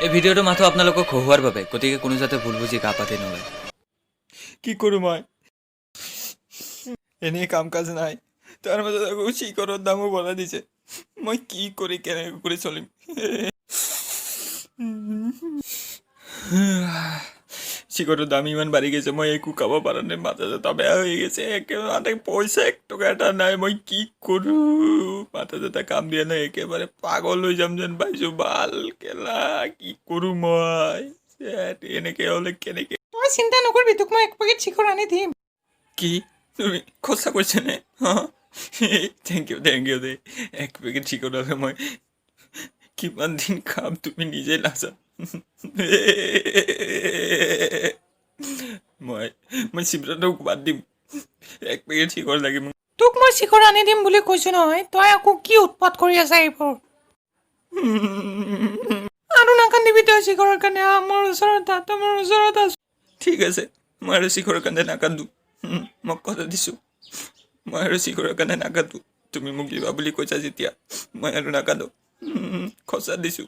এই ভিডিঅ'টো মাথো আপোনালোকক হহুৱাৰ বাবে, গতিকে কোনো যাতে ভুল বুজি গা পাতি নলয়। কি কৰোঁ মই? এনেই কাম কাজ নাই, তাৰ মাজত আকৌ শিখৰৰ দামো বঢ়াই দিছে। মই কি কৰি কেনেকৈ কৰি চলিম? শিখৰৰ দাম ইমান বাঢ়ি গৈছে, মই একো খাব পৰা নাই। মাথা চাথা বেয়া হৈ গৈছে একেবাৰে। পইচা 1 টকা এটা নাই, মই কি কৰোঁ? মাথা চাথা কাম দিয়া নাই, একেবাৰে পাগল হৈ যাম যেন পাইছোঁ। ভাল কেলা, কি কৰোঁ মই? এনেকে হ'লে কেনেকে? তই চিন্তা নকৰিবি, তোক মই এক পেকেট শিখৰ আনি দিম। কি, তুমি সঁচা কৈছেনে? Thank U, thank U দেই। এক পেকেট শিখৰ হ'লে মই কিমান দিন খাম তুমি নিজেই নাজা। মই চিমৰানক বাদ দিম, এক পেকেট শিখৰ লাগে মোক। তোক মই শিখৰ আনি দিম বুলি কৈছো নহয়, তই আকৌ কি উৎপাত কৰি আছা এইবোৰ? আৰু নাকান্দিবি তই শিখৰৰ কাৰণে। আহ, মোৰ ওচৰত আহ, তই মোৰ ওচৰত আছ। ঠিক আছে, মই আৰু শিখৰৰ কাৰণে নাকান্দো। মই কথা দিছোঁ, মই আৰু শিখৰৰ কাৰণে নাকান্দো। তুমি মোক দিবা বুলি কৈছা যেতিয়া, মই আৰু নাকান্দো। সঁচা দিছোঁ।